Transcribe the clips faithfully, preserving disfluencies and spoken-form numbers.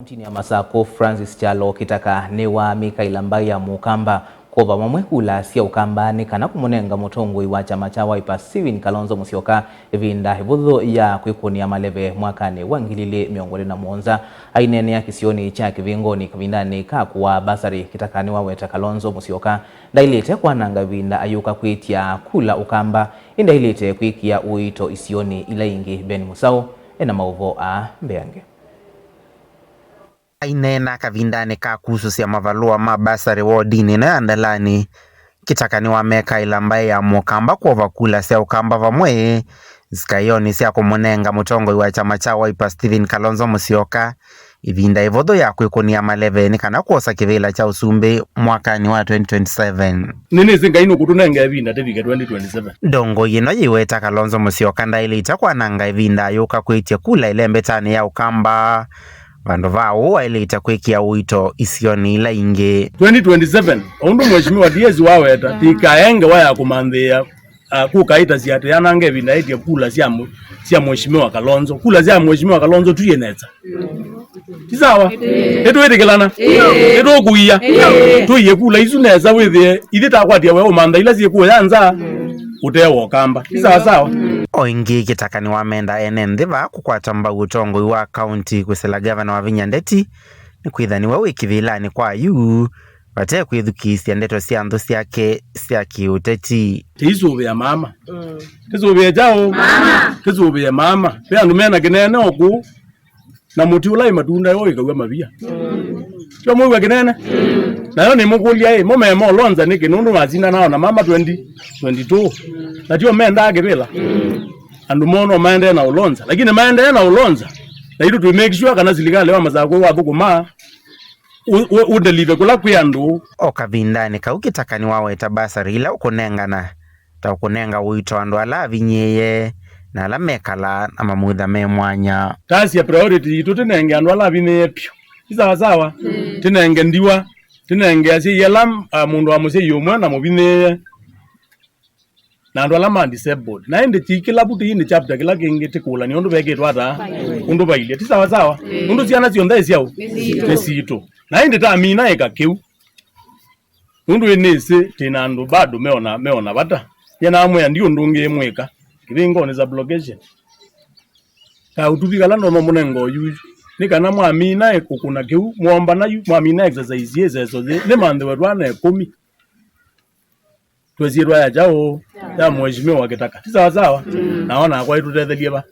Kauntinĩ ya Masakũ, Francis Kyalo Kĩtaka nĩwaamĩka ĩla mbaĩ ya Mũkamba kwova vamwe kula sya Ũkamba nĩ kana kũmũnenga mũtongoi wa kyama kya Wiper Stephen Kalonzo Musyoka ĩvinda ĩvũthũ ya kwĩkũnĩa maleve mwakanĩ wa ngili ilĩ mĩongo ĩlĩ na mũonza. Aineenea kĩsionĩ kya Kĩvingoni kavindanĩ ka kũaa basarĩ, Kĩtaka nĩwaweta Kalonzo Musyoka ndaĩlĩte kwananga ĩvinda ayũka kwĩtya kula Ũkamba, ĩndĩ aĩlĩte kwĩkĩa ũito isionĩ ila ingĩ. Ben Mũsaũ ena maũvoo aa mbeange. Aineena kavindanĩ ka kusũsya mavalũa ma basarĩ wodinĩ ĩno ya Ndalani, Kĩtaka nĩwamekaĩla mbaĩ ya Mũkamba kwova kula sya Ũkamba vamwe nzikaĩonĩ sya kũmũnenga mũtongoi wa kyama kya Wiper Stephen Kalonzo Musyoka ĩvinda ĩvũthũ ya kwĩkũnĩa maleve nĩ kana kwosa kĩvĩla kya ũsumbĩ mwakanĩ wa twenty twenty-seven. Nĩnĩsĩ Ngai nũkũtũnenga ĩvinda tĩvike twenty twenty-seven. Ndongoi ĩno yĩweta Kalonzo Musyoka ndaĩlĩte kwananga ĩvinda ayũka kwĩtya kula ĩlembetanĩ ya Ũkamba vandũ va ũu aĩlĩte kwĩkĩa ũito isionĩ ila ingĩ. Twenty twenty-seven, o ũndũ Mheshimiwa D S waweta, tikaenge wa ya kũmanthĩĩa, ah, kũkaĩtasya atĩ yanange ĩvinda ĩtye kula sya mũ-, sya Mheshimiwa Kalonzo. Kula sya Mheshimiwa Kalonzo tuye nesa. Ti sawa? Nĩtwĩtĩkĩlana? Nĩtũkũia? Tũie kula isu nesa wĩthĩe ithyĩ takwatĩa we ũmantha ila syĩkũya nza ũtee wa Ũkamba. Ti sawa sawa? O ĩngĩ, Kĩtaka nĩwamenda ene nthĩ vaa kũkwata mbau ũtongoi wa kaunti kwĩsĩla gavana Wavinya Ndeti nĩkwĩtha nĩwe wĩ kĩvĩlanĩ kwa yu vate kwĩthukĩĩsya ndeto sya nthũ syake sya kĩũteti. Tĩisũvĩa mama. Tĩsũvĩe kyaũ? Mama. Tĩsũvĩe mama. Ve andũ mena kĩnene o kũu. Na mũtĩ ũla wĩ matunda yo wĩkaw'a mavia. Tyo mwĩw'a kĩnene? Nayo nĩmũkũlya ĩ, mo meema ũlonza nĩkĩ nũndũ masindanaa na mama twenty twenty-two? Na tyo mendaa kĩvĩla? Andũ moo no maendee na ũlonza, lakini maendee na ũlonza, na itũ twĩ make sure kana silikalĩ wa Masakũ wathũkũma ũ-, ũ-, ũndelive kũla kwĩ andũ. O kavindanĩ kau, Kĩtaka nĩwaweta basarĩ ila ũkũnengana ta ũkũnenga ũito andũ ala avinyĩĩe na ala mekalaa na mamutha me mwanya. Tasya priority yitũ tĩnenge andũ ala avinyĩĩe vyũ. Ti sawa sawa? Tĩnenge ndiwa, tĩnenge asyai ala, ah, mũndũ wa mũsyai ũmwe na mũvinyĩĩe, na andũ ala ma disabled. Na ĩndĩ ti kĩlavu, ti ĩndĩ chapter kĩla kĩngĩ tĩkũlany'a ũndũ vekĩtwe ata, ũndũ vailye. Ti sawa sawa? Nũndũ syana syonthe syaũ? Nĩ sitũ. Na ĩndĩ tamina ĩka kĩu. Nũndũ ĩnĩsĩ tĩ na andũ bado meona, meona vata. Nĩnamwĩa ndi ũndũ ũngĩ mwĩka Kĩvingoni sub-location. Kaũtuvi kala ndono mũnenga oyu nĩ kana mwamina kũkũna kĩu, mwombana yu, mwamina exercise yĩ seso yĩ, nĩ manthĩwe twana ĩkũmi. Twĩsyĩtwa ya kyaũ? Ya Mheshimiwa Kĩtaka. Ti sawa sawa? Naona akwa ĩtũtethelie va.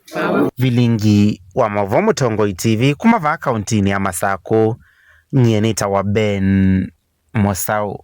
Vilingi wa Maũvoo Mũtongoi T V kuma vaa kauntinĩ ya Masakũ, nyie nĩtawa Ben Mũsaũ.